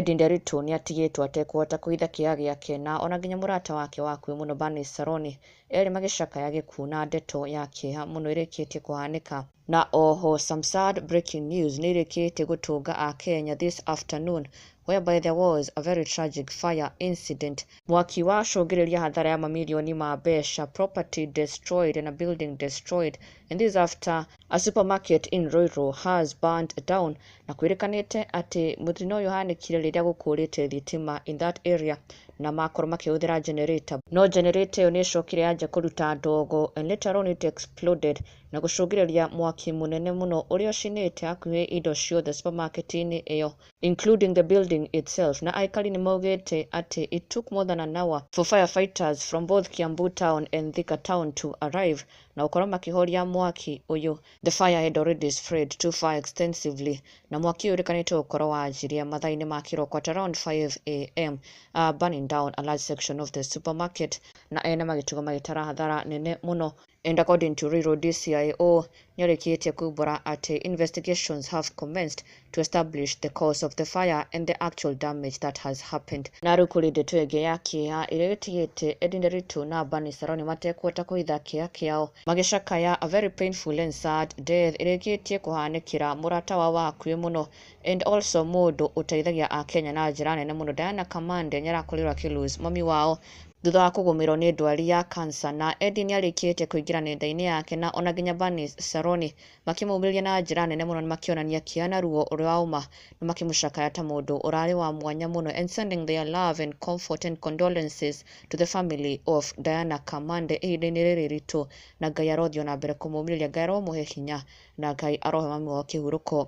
Eddie Nderitu nĩatigĩtwo atekũhota kũhitha kĩeha gĩake na ona nginya mũrata wake wa hakuhĩ mũno Bernice Saroni erĩ magĩcakaya gĩkuũ na ndeto ya kĩeha mũno ĩrĩkĩtie kũhanĩka. Na oho some sad breaking news nĩ irĩkĩtie gũtũnga Akenya this afternoon, whereby there was a very tragic fire incident. Mwaki wacũngĩrĩria hathara ya mamirioni ma mbeca, property destroyed and a building destroyed, and this after a supermarket in Ruiru has burned down. Na kwĩrĩkanĩte atĩ mũtino ũyũ ũhanĩkire rĩrĩa gũkũrĩte thitima in that area na makorwo makĩhũthĩra generator, no generator ĩyo nĩ ĩcokire yanjia kũruta ndogo and later on it exploded na gũcũngĩrĩria mwaki mũnene mũno ũrĩa ũcinĩte hakuhĩ indo ciothe supermarket-inĩ ĩyo, including the building itself. Na aikari nĩ maugĩte atĩ it took more than an hour for firefighters from both Kiambu town and Thika town to arrive na gũkorwo makĩhoria mwaki ũyũ. The fire had already spread too far extensively, na mwaki ũyũ ũrĩkanĩte gũkorwo wanjirie mathaa-inĩ ma kĩroko at around 5 a.m., burning down a large section of the supermarket, na ene magĩtigwo magĩtara hathara nene mũno. And according to Ruiru DCIO, nĩarĩkĩtie kumbũra atĩ investigations have commenced to establish the cause of the fire and the actual damage that has happened. Na rĩu kũrĩ ndeto ĩngĩ ya kĩeha ĩrĩa ĩtigĩte Eddie Nderitu na Bernice Saroni matekũhota kũhitha kĩeha kĩao, magĩcakaya a very painful and sad death ĩrĩkĩtie kũhanĩkĩra mũrata wao wa hakuhĩ mũno and also mũndũ ũteithagia Akenya na njĩra nene mũno. Diana Kamande nĩarakorirwo akĩ lose mami wao thutha wa kũgũmĩrwo nĩ ndwari ya cancer, na Eddie nĩarĩkĩtie kũingĩra nenda-inĩ yake na ona nginya Bernice Saroni makĩmũmĩrĩria na njĩra nene mũno na makĩonania kĩeha na ruo ũrĩa wauma na makĩmũcakaya ta mũndũ ũrarĩ wa mwanya mũno, and sending their love and comfort and condolences to the family of Diana Kamande ihinda-inĩ rĩrĩ ritũ. Na Ngai arothiĩ ona mbere kũmũmĩrĩria, Ngai aromũhe hinya na Ngai arohe mami wao kĩhurũko.